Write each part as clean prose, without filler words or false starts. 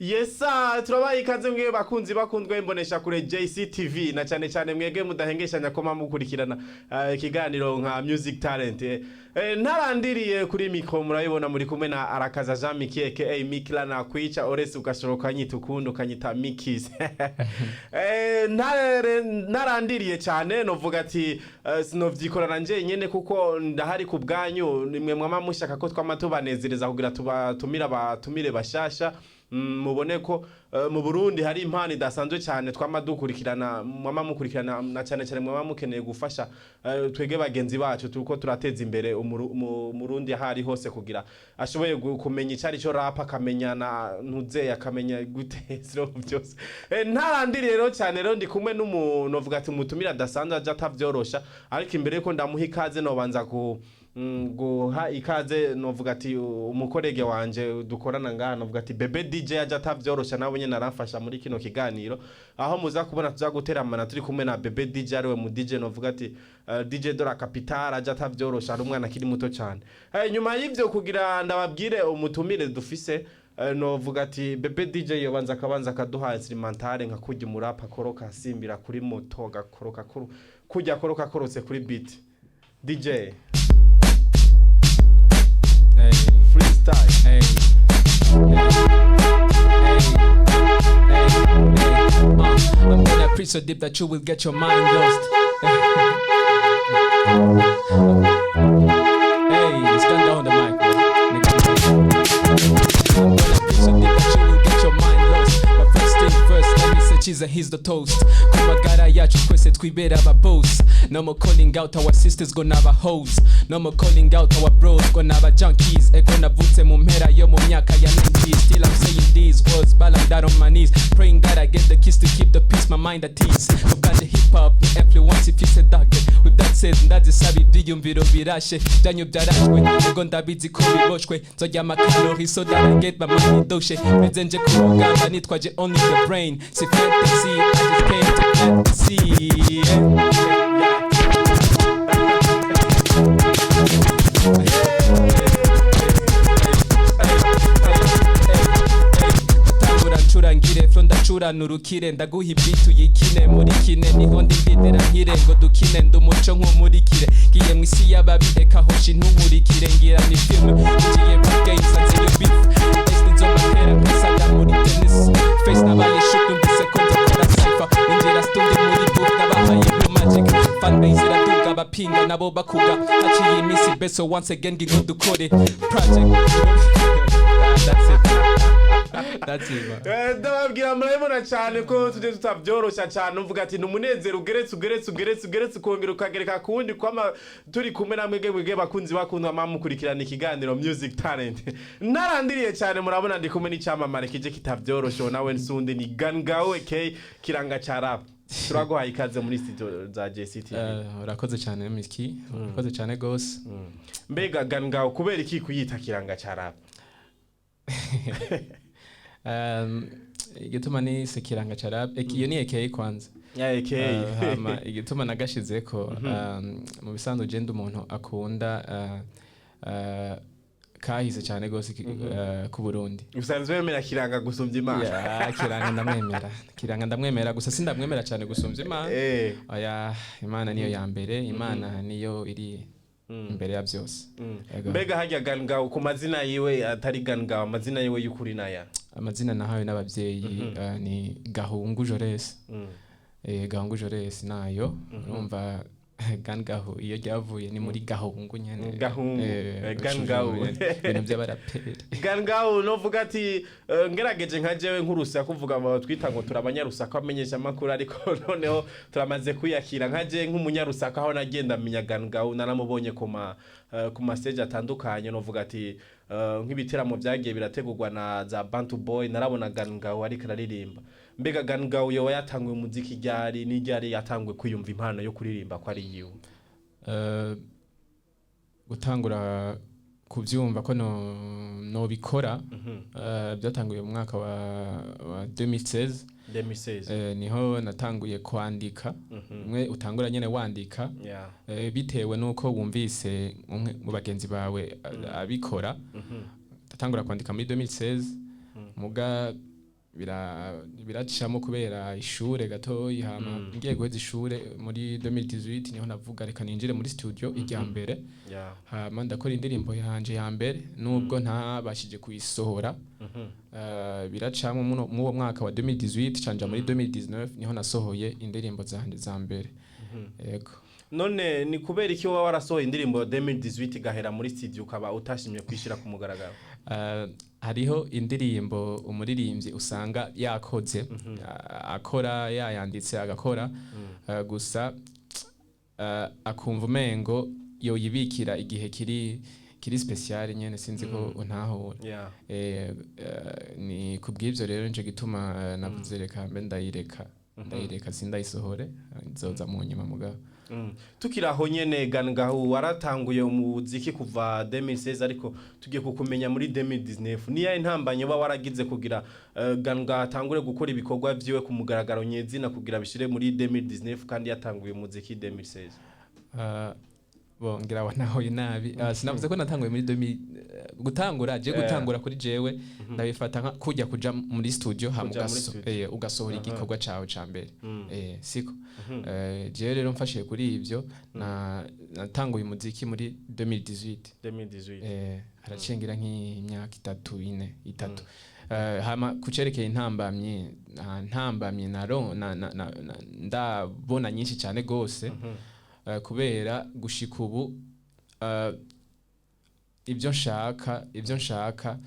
Yesa, turabaye ikaze mwe bakunzi bakundwa imbonesha kure JCTV, na cyane cyane mwebwe mudahengeshanya ko mukurikirana ikiganiro nka Music Talent. Ntarandiriye kuri micro, murabibona muri kumwe na Arakaza Jean Miki aka Mikla na kwica oresi ugashoboka nyita ukundi ukanyita Mikis. Ntarandiriye cyane, novuga ati sinovyikorana njenyene kuko ndahari ku bwanyu, nimwe mwama mushaka ko twama tubanezereza kugira tubatumira abatumire bashasha. Mubone ko mu Burundi hari impano idasanzwe cyane twama dukurikirana, mwama mukurikirana, na cyane cyane mwama mukeneye gufasha twege bagenzi bacu turiko turateza imbere Umurundi ahari hose kugira ashoboye kumenya icari cyo rap, akamenya na ntuzeye, akamenya gute zero byose. Ntarandiriye rero cyane, rero ndi kumwe n'umuntu novuga ati umutumira adasanzwe aje atavyorosha, ariko imbere yuko ndamuha ikaze nobanza ku guha ikaze novuga ati umukorege wanje dukorana ngaha, novuga ati Bebe DJ aje atavyorosha, nawe nyene aramfasha muri kino kiganiro, aho muza kubona tuza guteramana turi kumwe na Bebe DJ, ariwe mu DJ novuga ati DJ de la Capitale, aje atavyorosha, ari umwana akiri muto cyane. Nyuma y'ivyo, kugira ndababwire umutumire dufise, novuga ati Bebe DJ yobanza akabanza akaduha instrumentale nka kurya umurapa akoroka asimbira kuri moto, gakoroka kurya akoroka akorotse kuri beat. DJ. Hey, freestyle. Hey, hey, hey, hey, hey. I'm gonna preach so deep that you will get your mind lost. Hey, it's gone down the mic, man. Nigga. I'm gonna preach so deep that you will get your mind lost. But first thing first, let me say cheese and here's the toast. Ku magara yacu twese twibera aba boss. No more calling out our sisters gonna have hoes. No more calling out our bros gonna have junkies. Ego navutse mu mpera yo mu myaka ya 90s. Still I'm saying these words while I'm down on my knees. Praying that I get the keys to keep the peace, my mind at ease. Kubwanje hip hop ni influence ifise target. With that said, ndazisaba ibyiyumviro birashe. Byanyu byarashwe, ego ndabizi ko biboshwe. Nzorya amakalori so that I get my money doshe. Meze nje ku rugamba nitwaje only the brain. Si fantasy, I just came to plant the seed. Yeah. Tangura ncurangire flow, ndacurana urukire, ndaguha ibeat uyikine muri kine, niho ndi ndidera nkire ngo dukine, ndi umuco nkumurikire, ngiye mu isi y'ababi, eka hoshi ntunkurikire, ngira ni film ngiye rap game, sanze iyo beef Ace nzobatera nkasaga muri tennis face, nabaye shook numvise ko nzokora cypher, ninjira studio muri booth, nabahaye blue magic, fan base iraduga, abapinga nabo bakuga, haciye iminsi beso once again ngingo dukore project. That's it. That's it, man. Ndababwira murabibona cyane ko tujye tutabyorosha cyane, uvuga ati ni umunezero ugeretse ugeretse ugeretse ugeretse ukongera ukagereka ku wundi kwama turi kumwe na mwebwe, mwebwe bakunzi bakundwa mukurikirana ikiganiro Music Talent. Narandiriye cyane, murabona ndi kumwe n'icyamamare kije kitavyorosha, uwo nawe nsundi ni Gangawe aka Kiranga ca Rap. Turaguhaye ikaze muri studio za JCTV. Urakoze cyane Miki, urakoze cyane gose. Mbega Gangawe, kubera iki kuyita Kiranga ca Rap? Igituma ni se Kiranga ca Rap, iyo ni aka kwanza. Ya aka. Hama igituma nagashizeko, mu bisanzwe je ndi umuntu akunda kahise cyane gose ku Burundi. Usanzwe wemera Kiranga gusumbya Imana? Yeah, Kiranga ndamwemera, Kiranga ndamwemera, gusa sindamwemera cyane gusumbya Imana. Oya, Imana niyo ya mbere, Imana niyo iri imbere ya byose. Yego. Mbega harya Gangawe ku mazina yiwe atari Gangawe, amazina yiwe y'ukuri naya? Amazina nahawe n'ababyeyi ni Gahungu Jores. Gahungu Jores nayo urumva Gangahu iyo ryavuye ni muri Gahungu nyene. Gahungu. Gangahu. Ibintu by'abaraperi. Gangawe, novuga ati ngerageje nka jewe nk'urusaku, uvuga ngo twita ngo turi abanyarusaku amenyesha amakuru, ariko noneho turamaze kwiyakira nka jewe nk'umunyarusaku, aho nagenda menya Gangawe, naramubonye ku ma stage atandukanye, novuga ati nk'ibiteramo byagiye birategurwa na za Bantu Boy, narabona Gangawe ariko araririmba. Mbega Gangawe yoba yatanguye umuziki ryari, n'iryari yatanguye kwiyumva impano yo kuririmba ko ari yiwe? Gutangura kuvyumva ko no nobikora byatanguye mu mwaka wa 2016. 2016. Niho natanguye kwandika, umwe utangura nyene wandika bitewe nuko wumvise umwe mu bagenzi bawe abikora. Ndatangura kwandika muri 2016 muga. Biracamo kubera ishure gatoyi. Hama ngiye guheza ishure muri 2018, niho navuga reka ninjire muri studio irya mbere. Hama ndakora indirimbo yanje ya mbere, nubwo ntabashije kuyisohora. Biracamo muwo mwaka wa 2018, canja muri 2019 niho nasohoye indirimbo zanje za mbere, yego. None ni kubera iki woba warasohoye indirimbo 2018 igahera muri studio, ukaba utashimye kwishyira ku mugaragaro? Hariho indirimbo umuririmbyi usanga yakoze, akora yayanditse, agakora, gusa akumva umengo yoyibikira igihe kiri special nyene, sinzi ko untahura. Ni kubw'ivyo rero nico gituma navuze reka mbe ndayireka, sindayisohore, nzoza mu nyuma mugabo. Tukiri aho nyene, Gangahu, waratanguye umuziki kuva 2016, ariko tugiye kukumenya muri 2019. Niya intambanye uba waragize kugira Gangahu atangure gukora ibikorwa vyiwe ku mugaragaro nyezina, kugira bishire muri 2019 kandi yatanguye umuziki 2016? Bon, ngira wa nahoye nabi. Sinavuze ko natanguye muri 2000. Gutangura je, gutangura kuri jewe ndabifata nka kujya kuja muri studio hama Kuja muri studio. Ugasohora igikorwa cawe ca mbere, siko? Jewe rero mfashiye kuri ivyo, na natanguye umuziki muri 2018. 2018. Haracengira nk'imyaka 3, 4, 3. Hama kucerekeye intambamyi, nta ntambamyi naro na ndabona nyinshi cyane gose, kubera gushika ubu ibyo nshaka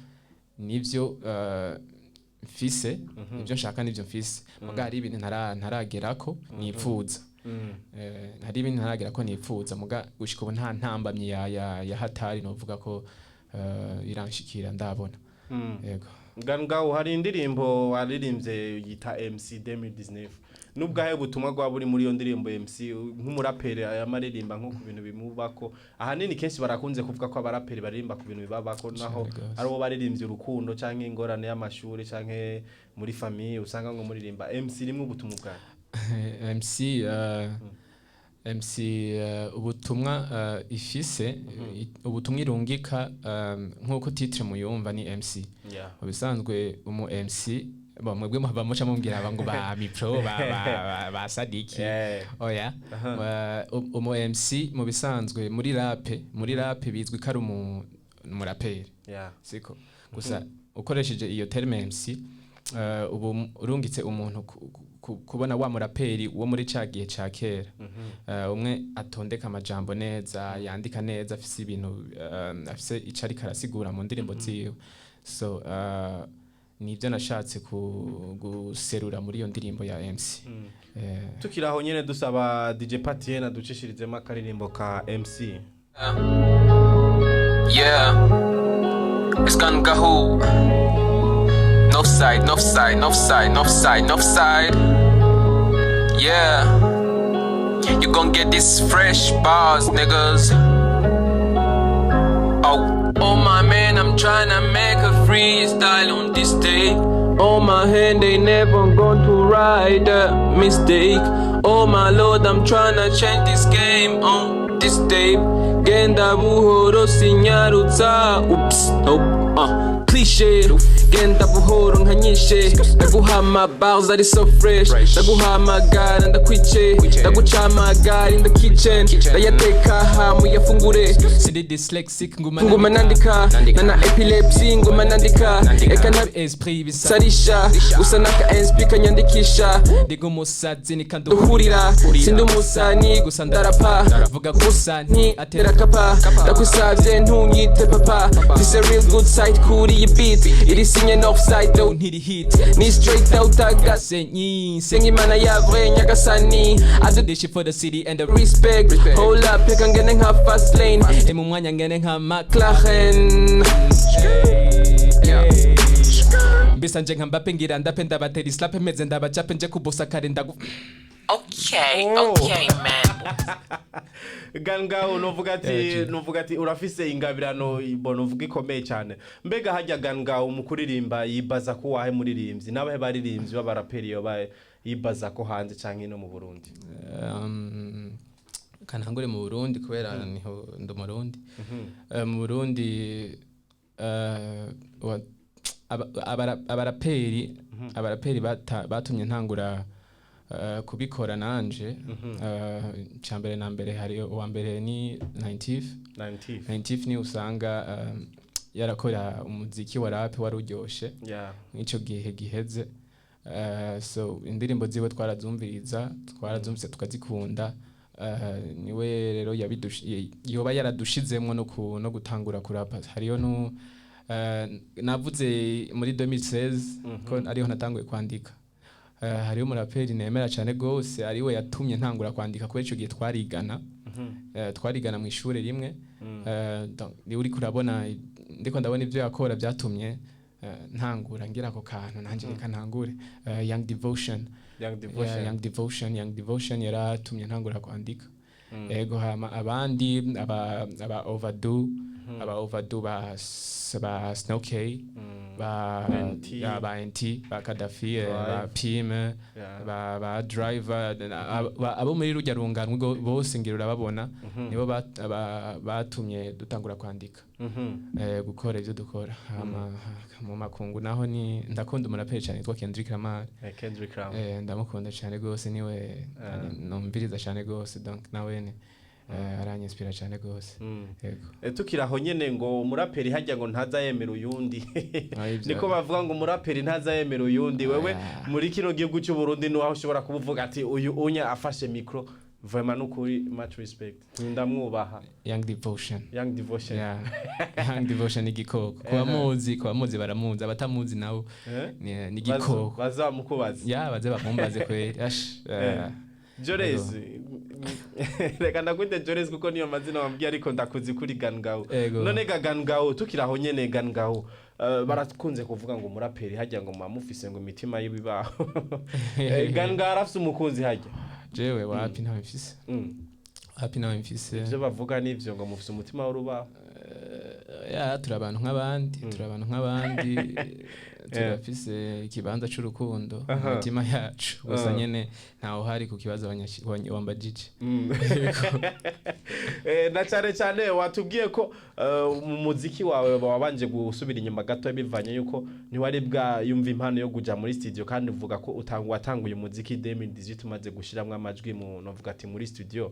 nivyo mfise, ibyo nshaka nivyo mfise, muga hari ibintu ntaragerako nipfuza. Hari ibintu ntaragerako nipfuza, muga gushika ubu nta ntambamyi ya hatari novuga ko iranshikira ndabona. Yego. Gangahu, hari indirimbo waririmbye yita MC 2019. Nubwahe butumwa bwaba buri muri iyo ndirimbo MC, nk'umuraperi ayamaririmba nko ku bintu bimubako ahanini? Kenshi barakunze kuvuga ko abaraperi baririmba ku bintu bibabako, naho Cane gose. ari uwo baririmbye urukundo canke ingorane y'amashuri canke muri famille, usanga ngo muririmba MC rimwe ubutumwa bwawe. MC, MC, ubutumwa ifise, ubutumwa irungika, nk'uko titre muyumva ni MC. Mu bisanzwe umu MC, bo mwebwe muhava muca mumbwira aba ngo ba Mipro, ba Sadiki. Oya. Umu MC mu bisanzwe muri rap bizwi ko ari umuraperi, siko? Gusa ukoresheje iyo terme MC, ubu urungitse umuntu kubona wa muraperi wo muri ca gihe ca kera, umwe atondeka amajambo neza, yandika neza, afise ibintu, afise ico ariko arasigura mu ndirimbo ziwe. So nibyo nashatse guserura muri iyo ndirimbo ya MC. Tukiri aho nyene, dusaba DJ Patien aducishirizemo akaririmbo ka MC. Yeah, it's Gangahu. North side, north side, north side, north side, north side. Yeah, you gon' get this fresh bars, niggas. Oh, oh my man, I'm tryna make a freestyle on this day. On my hand, they never going to write a mistake. Oh my lord, I'm tryna change this game on this tape. Genda buhoro sinyarutsa. Oops, nope, cliche. Genda buhoro nkanyishe. Ndaguha ama bars ari so fresh. Ndaguhamagara ndakwice. Ndaguca amagari in the kitchen. Ndayateka hamu yafungure. Sindi dyslexic, nguma Nguma nandika. Nana epilepsy nguma nandika. Eka nta esprit bisa sarisha. Gusa naka inspi kanyandikisha. Ndi nk'umusazi Duhurira. Sindi umusani gusa ndarapa. Vuga gusa nti atera Atera kapa, ndagusavye ntunyite papa. Mfise real good side kuri iyi beat. Iri sinye north side though. Ntiri hit. Ni straight out agas. Senyi. Senga Imana yavre nyagasani. I do This shit for the city and the respect. Hold up, reka ngene nka fast lane. Mu mwanya ngene nka McLaren. Mbisa nje nka Mbappe, ngira ndape, ndabatera islape, meze ndabacape, nje kubosa kare ndagu Okay, Oh. okay, man. Gangahu, nuvuga ati urafise ingabirano ibona uvuga ikomeye cyane. Mbega hajya Gangahu mu kuririmba yibaza ko wahe muririmbyi n'abahe baririmbyi b'abaraperi yoba yibaza ko hanze canke no mu Burundi? Kanangure mu Burundi kubera niho ndi Umurundi. Mu Burundi, Abaraperi batumye ntangura kubikora nanje, cambere na mbere hari uwa mbere ni 90. 90. 90 ni usanga yarakora umuziki wa rap wari uryoshe nk'ico gihe giheze. So indirimbo ziwe twarazumviriza, twarazumvise tukazikunda. Niwe rero yoba yaradushizemwo no gutangura kurapa. Hariyo nu navuze muri 2016 ko ariho natanguye kwandika. Hariho umuraperi nemera cyane gose ariwe yatumye ntangura kwandika, kubera ico gihe twarigana mu ishure rimwe. Donc, niwe uriko urabona, ndiko ndabona ibyo yakora byatumye ntangura ngira ako kantu nanjye reka ntangure. Young Devotion. Young Devotion. Yeah, Young Devotion. Young Devotion yaratumye ntangura kwandika. Ego, hama abandi aba Overdo, aba Overdo, ba Snow K, ba NT. ya, ba NT, ba Gaddafi, ba Drive. Pime, ba Driver, abo muri rujya rungano bose ngira urababona, nibo batumye dutangura kwandika, gukora ibyo dukora. Hama mu makungu naho ni ndakunda umuraperi cyane yitwa Kendrick Lamar. Kendrick Lamar. Ndamukunda cyane rwose, niwe numviriza cyane rwose. Donc nawe ni aranyinspira cyane rwose. Yego. Tukiri aho nyene, ngo umuraperi hajya ngo ntaza yemera uyundi. Ah, ivyo. Niko bavuga ngo umuraperi ntaza yemera uyundi. Wewe Ah. muri kino gihugu cy'u Burundi ni aho ushobora kubuvuga ati uyu unya afashe micro, vraiment nukuri much respect, ndamwubaha? Young Devotion. Young Devotion. Yeah. Young Devotion ni igikoko. Kubamuzi baramuzi, abatamuzi nabo ni igikoko. Bazamukubaza. Ya, baze bamumbaze kweri. Ash. Jores, reka ndakwite Jores kuko niyo mazina wambwiye, ariko ndakuzi kuri Gangawo. Ego. None ga Gangawo, tukiri aho nyene, Gangawo, barakunze kuvuga ngo umuraperi hajya ngo mamufise ngo imitima y'ibibaho. Gangawo arafise umukunzi hajya? Jewe wapi, ntawe mfise. Wapi, ntawe mfise. Ivyo bavuga nivyo ngo mufise umutima w'urubaho? Ya, turi abantu nk'abandi, turi abantu nk'abandi, turafise ikibanza c'urukundo mu mitima yacu gusa nyene ntawe uhari ku kibazo wambajije. Na cyane cyane watubwiye ko mu muziki wawe wabanje gusubira inyuma gato bivanye yuko ntiwari bwayumva impano yo kuja muri studio, kandi uvuga ko watanguye umuziki 2018 umaze gushiramwo amajwi mu novuga ati muri studio.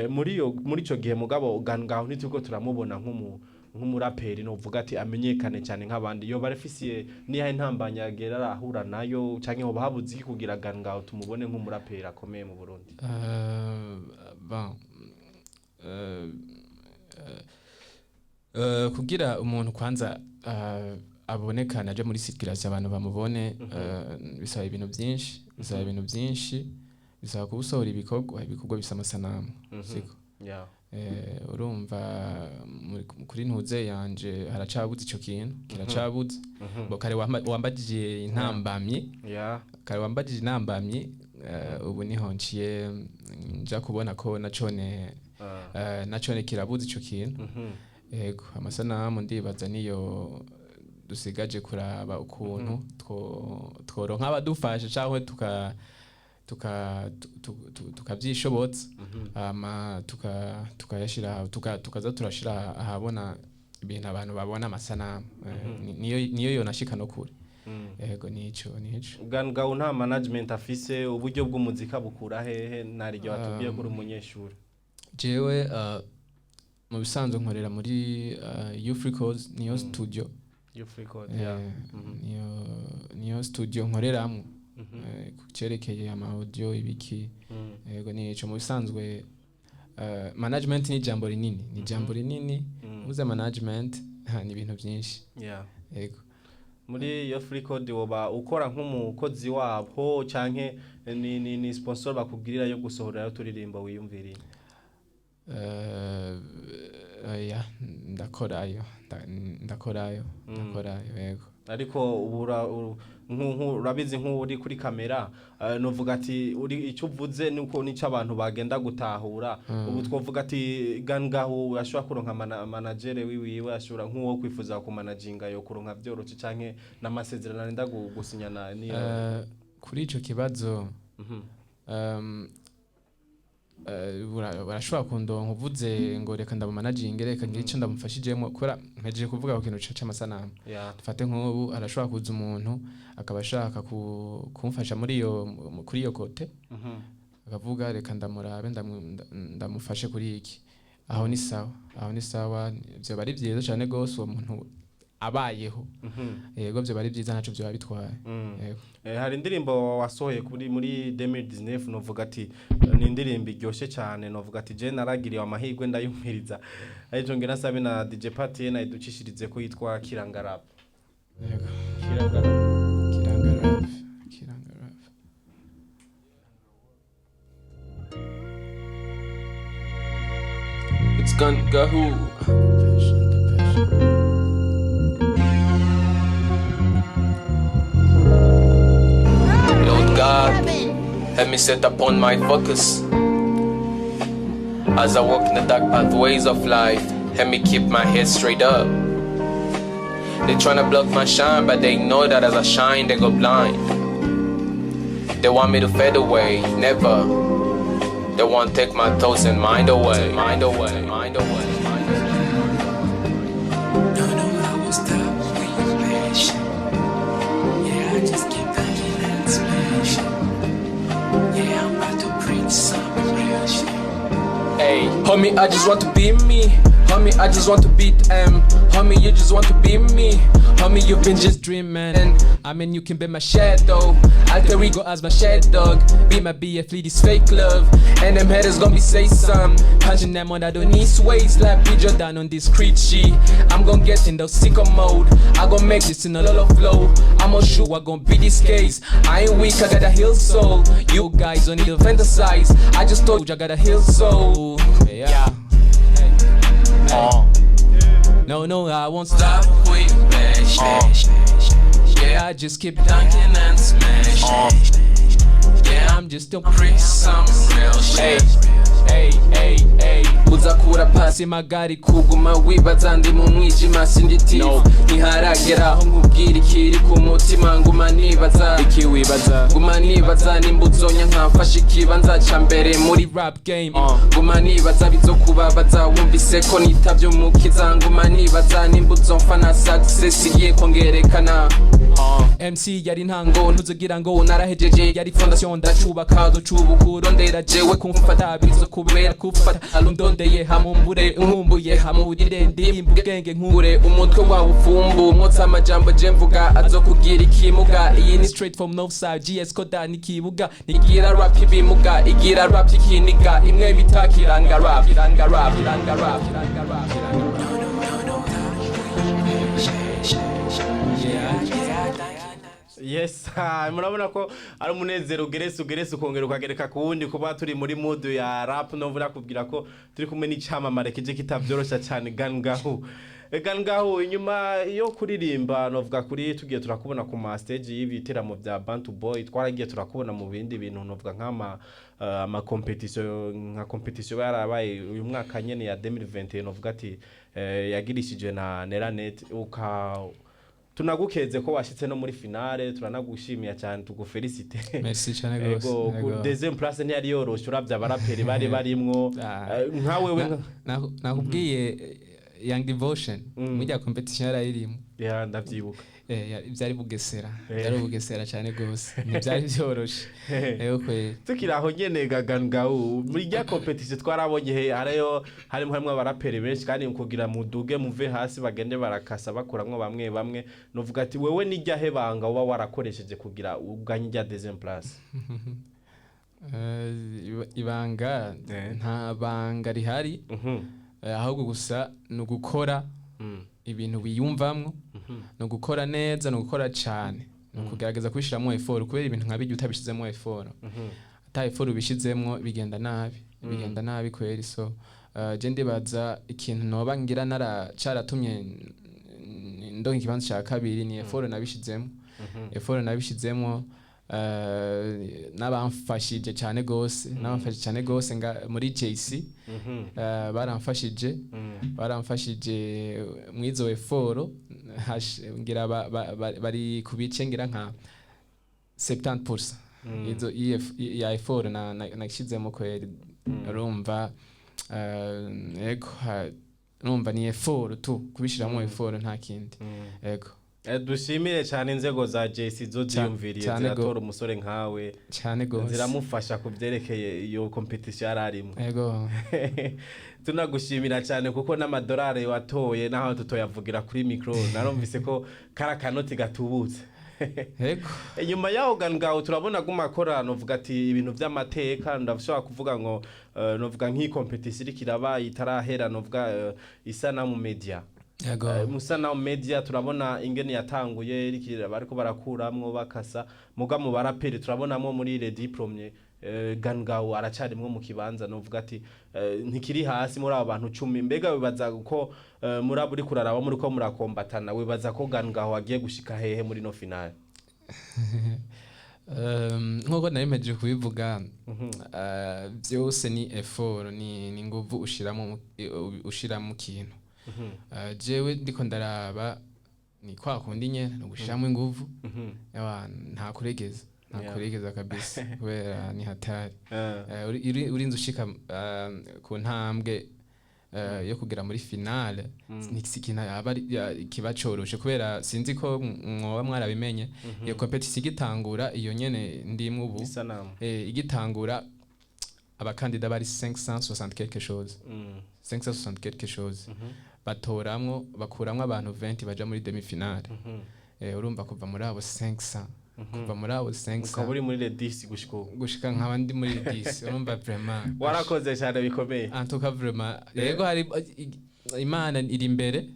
Muri ico gihe mugabo ngaho ntituko turamubona nk'umuraperi novuga ati amenyekane cyane nk'abandi. Yo barafisiye niyahe ntambanya agera arahura nayo, canke hoba habuze iki kugira ngaho tumubone nk'umuraperi akomeye mu Burundi? Bon, kugira umuntu kwanza abonekane aje muri circulation, abantu bamubone, bisaba ibintu byinshi, bisaba ibintu byinshi, bisaba kuba usohora ibikorwa bisa amasanamu, siko? Yeah. Urumva kuri ntuze yanje haracabuze ico kintu, kiracabuze. Bo kare wambajije intambamyi, kare wambajije intambamyi, ubu niho nciye nja kubona ko nacone nacone kirabuze ico kintu. Yego, amasanamu ndibaza niyo dusigaje kuraba ukuntu tworonka abadufasha canke tukavyishobotsa, hama tukayashira, tukaza turashira ahabona ibintu abantu babona amasanamu. Niyo yonashika no kure. Yego, nico. Gangawo nta management afise, uburyo bw'umuzika bukura hehe? Ntariryo watubwiye ko uri umunyeshuri. Jewe mu bisanzwe nkorera muri Youth Records, niyo studio. Youth Record. Niyo studio nkoreramwo ku cerekeye ama audio ibiki. Yego, nico. Mu bisanzwe management ni ijambo rinini, ni ijambo rinini. Uvuze management, ha, ni ibintu byinshi. Yego. Muri Youth Record woba ukora nk'umukozi wabo canke ni sponsor bakubwirira yo gusohorera turirimbo wiyumviriye? Oya, ndakorayo, ndakorayo, yego. Ariko ubu urabizi nk'uri kuri kamera, novuga ati uri icyo uvuze nuko nico abantu bagenda gutahura. Ubu twovuga ati gangaho ashobora kuronka manager wiwiwe, ashobora nk'uwo kwifuza kumanaginga yo kuronka vyoroshe, canke n'amasezerano arenda gusinyana niyo? Kuri ico kibazo, Barashobora kundonka uvuze ngo reka ndamumanaginge, reka ngire icyo ndamufashijemo, kubera mpejeje kuvuga ku kintu c'amasanamu. Dufate nk'ubu arashobora kuza umuntu akaba ashaka kumfasha muri iyo kuri iyo côté, akavuga reka ndamurabe, ndamufashe kuri iki. Aho ni sawa, aho ni sawa, vyoba ari vyiza cane gose uwo muntu abayeho. Yego, vyoba ari vyiza, ntaco vyoba bitwaye. Yego. Hari indirimbo wasohoye kuri muri 2019, novuga ati ni indirimbo iryoshye cyane, novuga ati je naragiriwe amahirwe ndayumviriza, ariko ngira nasabe na DJ Patien ayiducishirize ko, yitwa Kirangarap. Yego. Kirangarap. Kiranga Rap, Kiranga Rap. It's Gun Gahu. Passion, the passion. Lord God, help me set upon my focus. As I walk in the dark pathways of life, help me keep my head straight up. They tryna block my shine, but they know that as I shine, they go blind. They want me to fade away, never. They want to take my thoughts and mind away, mind away, mind away, mind away. No, I won't stop with passion. Yeah, I just keep thinking and smashing. Yeah, I'm about to preach some real shit. Hey, homie, I just want to be me. Homie, I just want to beat M. Homie, you just want to be me. Homie, you've been just dreaming. I mean, you can be my shadow. Alter ego as my shed dog. Be my BF, lead this Fake love. And them haters gonna be say some. Punching them on that don't need These ways like B down on this Creechy. I'm gonna get in the sicko mode. I gonna make this in a a lot of flow. I'ma shoot, I gonna be this case. I ain't weak, I got a heal soul. You guys don't need to Fantasize. I just told you I got a heal soul. Yeah. No, I won't stop. Stop with passion. Yeah, I just keep Dunking and smashing. Yeah, I'm I'm just still preach some real Hey, shit. hey, hey, hey. Uzakura pasi Simagari kuguma wibaza ndi mu mwijima sinditifu No. Ntiharagera aho nkubwira ikiri ku mutima, nguma nibaza iki wibaza nguma nibaza nimba uzonya nkamfasha ikibanza ca mbere muri rap game. Nguma nibaza bizokubabaza wumvise ko nitavye umukiza, nguma nibaza nimba uzomfana success igiye kongerekana. MC yari ntango, ntuzugira ngo narahejeje yari fondation, ndacubaka ducubuka urondera jewe kumfata bizo kubera kufata undondeye hamumbure unkumbuye hamurire ndirimba ubwenge nkure nkure umutwe wawe ufumbu umwotsi amajambo je mvuga azokugira ikimuga, iyi ni straight from north side GS Koda nikibuga. Igira rap ibimuga, igira rap ikiniga, imwe bita Kiranga Rap, Kiranga Rap, Kiranga Rap, Kiranga Rap, Kiranga Rap. Yes, ah, murabona ko ari umunezero ugeretse ugeretse ukongera ukagereka ku wundi kuba turi muri mood ya rap. No kubwira ko turi kumwe n'icyamamare kije kitavyorosha cyane, Gangahu. Gangahu, inyuma yo kuririmba, novuga kuri tugiye turakubona ku ma stage y'ibiteramo bya Bantu Boy, twaragiye turakubona mu bindi bintu, novuga nk'ama ama competition, nka competition yarabaye uyu mwaka nyene ya 2021, novuga ati yagirishije na Neranet, uka tunagukeze ko washitse no muri finale, turanagushimiye cyane, tugufelicite. Merci cyane gose. Ego, ku Ego. deuxième place ntiyari yoroshe uravye abaraperi bari barimwo. Ah. Nka wewe Nakubwiye Young Devotion muri ya competition yarayirimo. Ya, ndavyibuka. Byari Bugesera, byari Bugesera cyane gose, ntibyari byoroshe. Yego kweri. Tukiri aho nyene, Gagangahu, muri rya competition twarabonye he hariyo harimo abaraperi benshi, kandi kugira muduge muve hasi bagende barakasa bakuramwo bamwe bamwe, novuga ati wewe nijya he banga uba warakoresheje kugira uganye rya deuxième place? Ibanga nta banga rihari. Ahubwo gusa ni ugukora ibintu wiyumvamwo, ni ugukora neza, ni ugukora cyane, ni ukugerageza kubishyiramo effort, kubera ibintu nka bijya utabishyizemo effort, ata effort ubishyizemo, bigenda nabi, bigenda nabi kweri. So je ndibaza ikintu noba ngira nara caratumye ndonka ikibanza cya kabiri ni effort nabishizemo, effort nabishizemo, n'abamfashije cyane gose, n'abamfashije cyane gose nga muri JC. Baramfashije mwizo effort ngira bari ku bice ngira nka 70% izo EF ya effort na nashyizemo kweri. Urumva, ego, urumva ni effort tu, kubishiramo effort, nta kindi, ego. Dushimire cyane inzego za JC zo ziyumviriye Cane. ziratora umusore nkawe, Cyane gose. ziramufasha ku byerekeye iyo competition yari arimo. Ego. Tunagushimira cyane kuko n'amadolari watoye, naho tutoyavugira kuri micro, narumvise ko kari akanoti gatubutse. Ego. Inyuma yaho ngaho turabona guma akora, novuga ati ibintu by'amateka, ndashobora kuvuga ngo novuga nk'iyi competition iriko iraba itarahera, novuga Isanamu Media. Ego. Musanamu Media turabona ingene yatanguye iriko bariko barakuramwo bakasa, muga mu baraperi turabonamwo muri les diplômes, Gangawo aracarimwo mu kibanza, novuga ati ntikiri hasi muri abo bantu 10. Mbega wibaza ko muri abo uri kuraraba muri ko murakombatana, wibaza ko Gangawo agiye gushika hehe muri no finale? Nkuko nari mpejeje kubivuga, byose ni effort, ni inguvu ushira mu kintu. Jewe ndiko ndaraba ni kwa kundi nyene, ni ugushiramo inguvu. Ewa, nta kuregeza, nta kuregeza kabisa, kubera ni hatari. Urinze ushika ku ntambwe yo kugera muri finale, ni si ikintu aba kiba coroshe, kubera sinzi ko mwoba mwarabimenye, iyo competition igitangura, iyo nyene ndimwe ubu, Isanamu. Igitangura abakandida bari 560 quelque chose, 560 quelque chose, batoramwo, bakuramwo abantu 20 baja muri demi finale. Urumva kuva muri abo 500, kuva muri abo 500 Ukaba uri muri les 10 gushika ubu. Gushika nkaba ndi muri 10, urumva vraiment Warakoze cyane bikomeye. En tout cas, vraiment, yego, hari Imana iri imbere,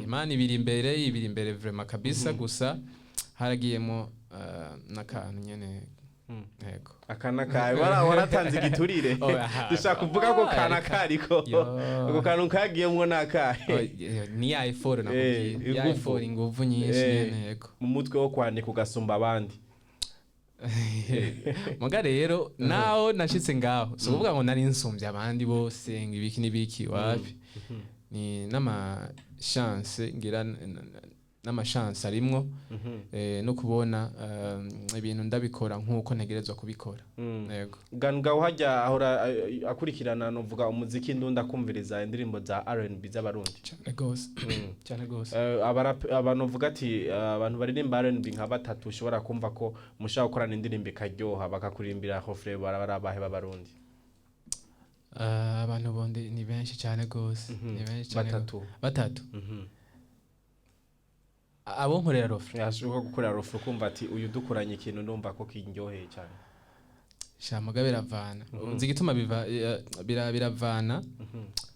Imana ibiri imbere, ibiri imbere vraiment kabisa. Gusa haragiyemo n'akantu nyene, yego. Aka nakaye waratanze igiturire. Oh, aha. Dushaka kuvuga ko Ah, kana reka. kariko Yo. ako kantu kagiyemwo nakahe? Oh, ni ya effort nakubwiye, ya Inguvu. effort, inguvu nyinshi nyene, yego. Mu mutwe wo kwandika ugasumba abandi. Muga rero naho nashitse ngaho, si ukuvuga ngo nari nsumbye abandi bose ngo ibiki n'ibiki, wapi. Ni n'ama chance ngira, n'ama chance arimwo, no kubona ibintu ndabikora nk'uko ntegerezwa kubikora, yego. Gangaho hajya ahora akurikirana, novuga umuziki ndunda, akumviriza indirimbo za R&B z'Abarundi. Cyane gose, cyane gose. Abantu uvuga ati abantu baririmba R&B nka batatu ushobora kumva ko mushobora gukorana indirimbo ikaryoha, bakakuririmbira refrain, barabahe b'Abarundi? Abantu bondi ni benshi cyane gose, ni benshi cyane. Batatu. Batatu abo nkorera refrain? Yashobora gukora refrain, kumva ati uyu dukoranye ikintu ndumva ko kindyoheye cyane. Sha, muga biravana. Uzi igituma biva, biravana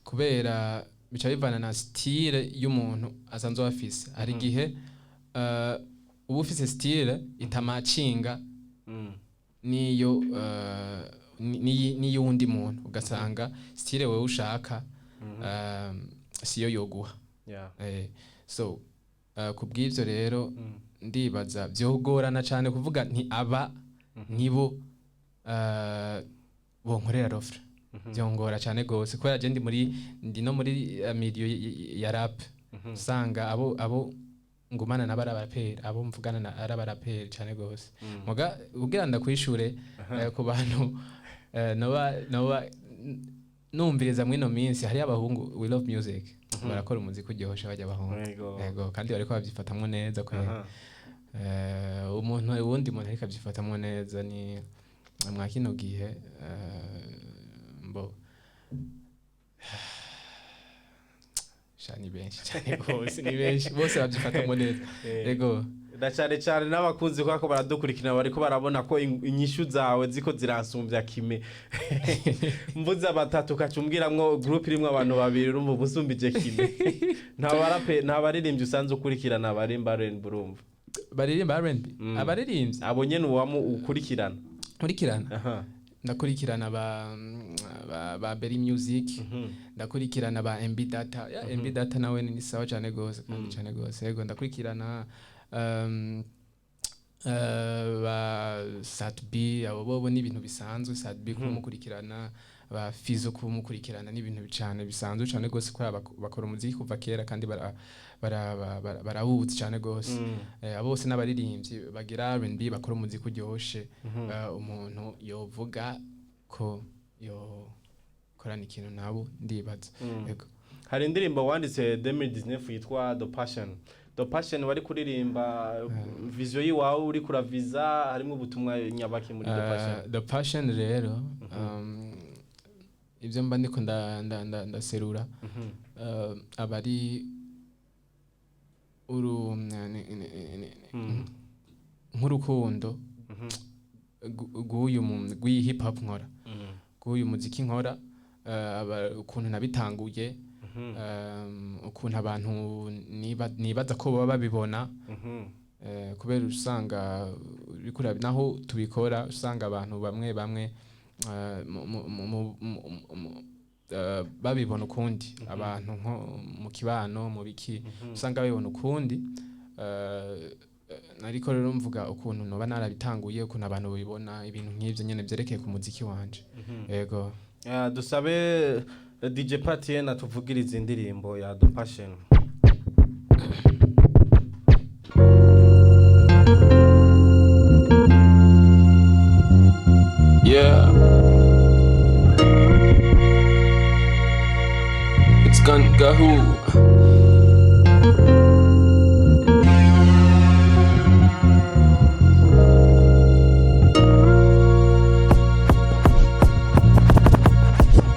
kubera bica bivana na style y'umuntu asanzwe afise. Hari igihe uba ufise style itamacinga niyo n'iyundi muntu, ugasanga style wewe ushaka siyo yoguha. So kubw'ivyo rero ndibaza vyogorana cane kuvuga nti aba nibo bonkorera refrain. Vyongora cane gose kubera je ndi no muri milieu ya rap, usanga abo ngumana nabo ari abaraperi, abo mvugana na ari abaraperi cane gose. Muga kugira ndakwishure, ku bantu noba numviriza mw'ino minsi, hariyo abahungu We Love Music, barakora umuziki uryoshye bajya abahungu. Yego, kandi bariko babyifatamwo neza kwera. Umuntu, uwundi muntu ariko abyifatamwo neza ni mwa kino gihe, mbo sha ni benshi cyane rwose, ni benshi bose babyifatamwo neza. Yego. Na cyane cyane n'abakunzi kubera ko baradukurikirana, bariko barabona ko inyishu zawe ziko ziransumbya kime. Mvuze batatu ukaca umbwiramwo group irimwo abantu babiri, urumva uba usumbije kime. Nta barape, nta baririmbyi usanzwe ukurikirana barimba R&B, urumva? Baririmba R&B, abaririmbyi? Abo nyene uwamu ukurikirana. Nkurikirana? Aha. Ndakurikirana ba Berry Music, ndakurikirana ba MB Data. Ya, MB Data nawe ni sawa cyane gose, kandi cyane gose. Yego, ndakurikirana ba Sat-B, abo bobo ni ibintu bisanzwe. Sat-B kumukurikirana, ba Fizo kumukurikirana, ni ibintu cyane bisanzwe cyane gose, kubera bakora umuziki kuva kera kandi barawuzi cyane gose. Abo bose n'abaririmbyi bagira R&B, bakora umuziki uryoshe. Umuntu yovuga ko yo Dukorana ikintu nabo, ndibaza. Yego. Hari indirimbo wanditse 2019 yitwa The Passion. The Passion wari kuririmba vision yiwawe, uri kuraviza, harimo ubutumwa nyabaki muri The Passion? The Passion rero, ibyo mba ndiko ndaserura aba ari uru nk'urukundo rw'iyi hip hop nkora, rw'uyu muziki nkora, ukuntu nabitanguye, ukuntu abantu nibaza ko baba babibona, kubera usanga uriko naho tubikora, usanga abantu bamwe bamwe babibona ukundi, abantu nko mu kibano, mu biki, usanga babibona ukundi. Ariko rero mvuga ukuntu noba narabitanguye, ukuntu abantu babibona, ibintu nk'ivyo nyene vyerekeye ku muziki wanje, yego. Dusabe DJ Patien atuvugirize indirimbo ya The Passion. Yeah. It's Gun Gahu.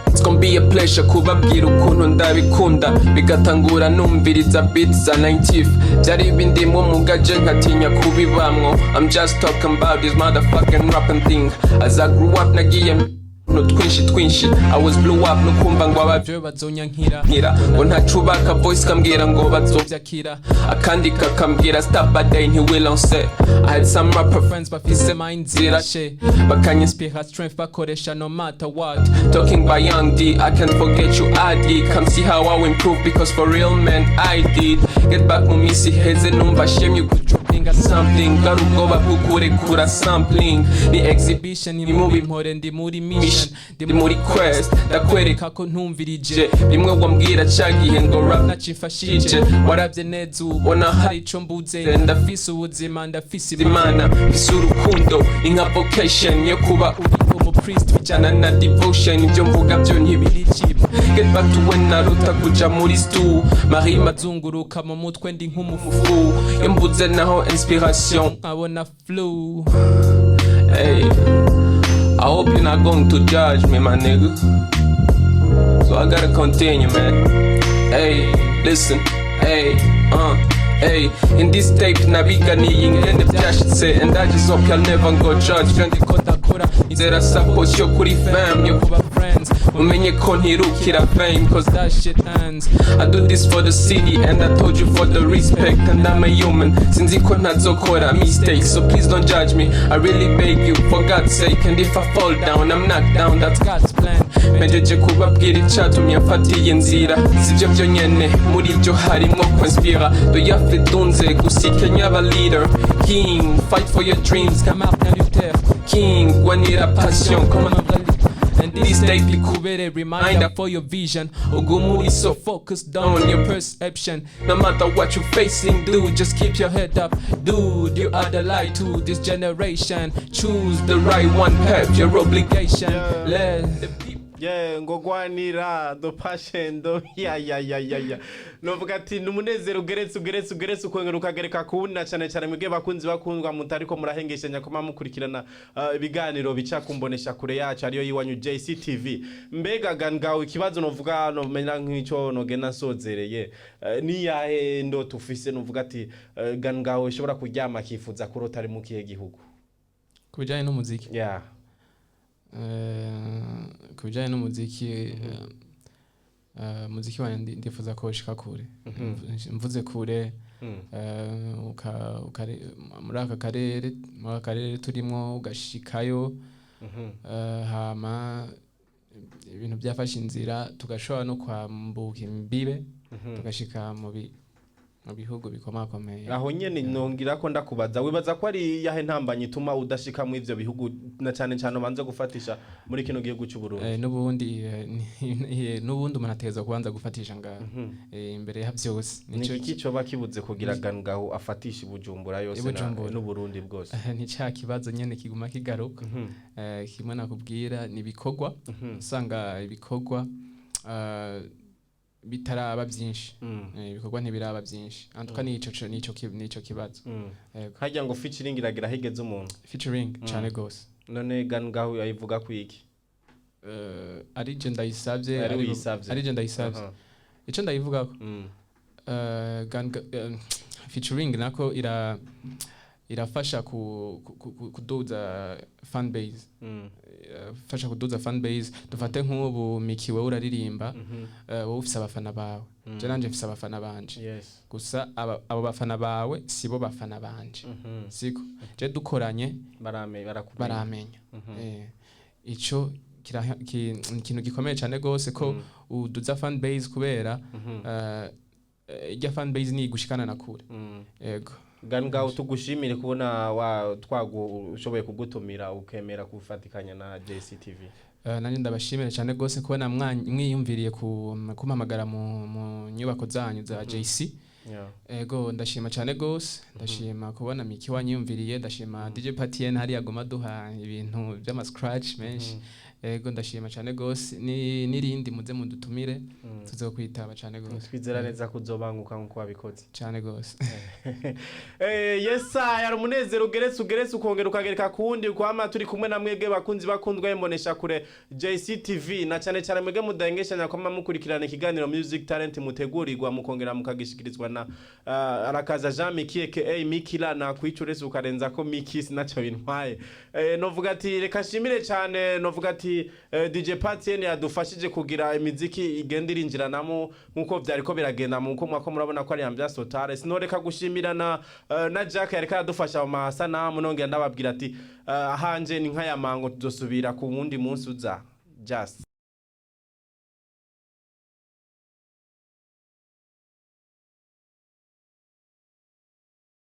It's gonna be a pleasure kubabwira ukuntu ndabikunda, bigatangura numviriza beats za 90. Byari bindimwo mugaje nkatinya kubibamwo. I'm just talking about this motherfucking rapping thing. As I grew up, nagiye no twinshi twinshi. I was blew up nukumva ngo aba Ivyo bazonyankira, nkira ngo ntacubaka, voice kambwira ngo bazovyakira, akandi kakambwira stop by ntiwilance. I had some rapper friends bafise minds zirashe, bakanyinspira inspira strength bakoresha no matter what. Talking by Young D, I can't forget you, ID. Come see how I improve because for real, man, I did. Get back mu misi heze numva shame you could dropping something. Bwari ubwoba bw'ukurekura sampling. Ni exhibition exhibition ntimubimpore, ndi muri mission, ndi muri quest, ndakwereka ko ntumvirije je bimwe wambwira ca gihe ngo rap nacifashije. Warabye neza, ubona hari ico mbuze. Ndafise ubuzima, ndafise Imana, mfise urukundo, ni nka vocation yo kuba uri umupriest, bijana na devotion. Ibyo mvuga byo ntibiri cheap. Get back to when narota kuja muri stu Marie mazunguruka mu mutwe, ndi nk'umufu Mafu iyo mbuze naho inspiration nkabona flu. Hey, I hope you're not going to judge me, my nigga. So I gotta continue, man. Hey, listen, hey, hey. In this tape, nabiganiye ingene byashitse, and I just hope y'all never go judge. Kandi ko ndakora nzera support yo kuri fam, yo kuba friends, umenye ko ntirukira fame, 'cause that shit ends. I do this for the city and I told you for the respect, and I'm a human, sinzi ko ntazokora mistakes, so please don't judge me, I really beg you, for God's sake. And if I fall down, I'm knocked down, that's God's plan. Mpejeje kubabwira icatumye mfata iyi nzira. Sibyo byonyene, muri byo harimo kwinspira doyafe dunze gusa aba leader king. Fight for your dreams. Nka Martin Luther King, gwanira passion comme comme un vrai leader. And this this day day kubere reminder for your vision, ugume uri so focused on your perception. No matter what you're facing, dude, just keep your your head up, dude, you are the light to this generation. Choose the right one path, your obligation. Yeah. Let The people Yeah, ngo gwanira The Passion do ya ya ya ya ya. Novuga ati ni umunezero ugeretse ugeretse ugeretse, ukongera ukagereka kuwundi, na cyane cyane mwebwe bakunzi bakundwa mutariko murahengeshanya kuma mukurikirana ibiganiro bica kumbonesha kure yacu ariyo yiwanyu JCTV. Mbega gangawe, ikibazo novuga nomenya nk'ico nogenda nsozereye, ni yahe ndoto ufise, novuga ati gangawe ushobora kuryama akifuza kurota ari mu kihe gihugu? Ku bijyanye n'umuziki? Yeah. Ku bijyanye n'umuziki, umuziki wanjye ndifuza ko ushika kure. Mvuze kure, muri aka karere turimo, ugashikayo, hama ibintu byafashe inzira, tugashobora no kwambuka imbibe, tugashika mu Mu bihugu bikomakomeye. Aho nyene nongira ko ndakubaza, wibaza ko ari yahe ntambanye ituma udashika mu ivyo bihugu, na cane cane ubanze gufatisha muri kino gihugu cy'u Burundi? N'ubundi umuntu ategerezwa kubanza gufatisha ngaho imbere ya vyose. Ni iki coba kibuze kugira Gangahu afatisha i Bujumbura yose I Bujumbura. n'Uburundi bwose? Ni ca kibazo nyene kiguma kigaruka. Kimwe nakubwira ni ibikorwa, usanga ibikorwa bitaraba byinshi. Ibikorwa ntibiraba byinshi antuka, nico kibazo. Yego. Harya ngo featuring iragira higeze umuntu? Featuring cane gose. None Gangahu yayivuga ku iki? Ari je ndayisavye. Ari uyisavye. Ari je ndayisavye. Ico ndayivugako, featuring nako irafasha kuduza fan base. Irafasha kuduza fan base. Dufate nk'ubu Miki, wowe uraririmba, wowe ufise abafana bawe, je nanje mfise abafana banje. Gusa abo bafana bawe sibo bafana banje, siko? Je dukoranye Barame barakumenya. Baramenya. Ico ni ikintu gikomeye cyane gose ko uduza fan base, kubera irya fan base ni igushikana na kure. Yego. Gangahu, tugushimire kubona wa twagu ushoboye kugutumira ukemera kufatikanya na JCTV. Nanjye ndabashimira cyane gose kubona mwiyumviriye kumpamagara mu nyubako zanyu za JC. Ego, ndashima cyane gose, ndashima kubona Miki wanyiyumviriye, ndashima DJ Patien hariya aguma duha ibintu by'ama scratch menshi. Ego, ndashima cyane gose, ni n'irindi muze mudutumire, tuzokwitaba cyane gose. Twizera neza kuzobanguka nkuko wabikoze. Cyane gose. Yesa yari umunezero ugeretse ukongera ukagereka kuwundi kwama turi kumwe na mwebwe bakunzi bakundwa imbonesha kure JCTV, na cyane cyane mwebwe mudahengeshanya kwama mukurikirana ikiganiro Music Talent mutegurirwa mukongera mukagishikirizwa na Arakaza Jean Miki aka Mikila, na kwicurese ukarenza ko Miki sinaco bintwaye. Novuga ati reka nshimire cyane, novuga ati DJ Patien yadufashije kugira imiziki igenda irinjiranamo nkuko vyariko biragenda, muko mwako murabona ko ari ambiance totale. Sinoreka gushimira na Jack yareka aradufasha mu masanamu. Nongera ndababwira ati ahanje ni nk'aya mango, tuzosubira ku wundi munsi uza just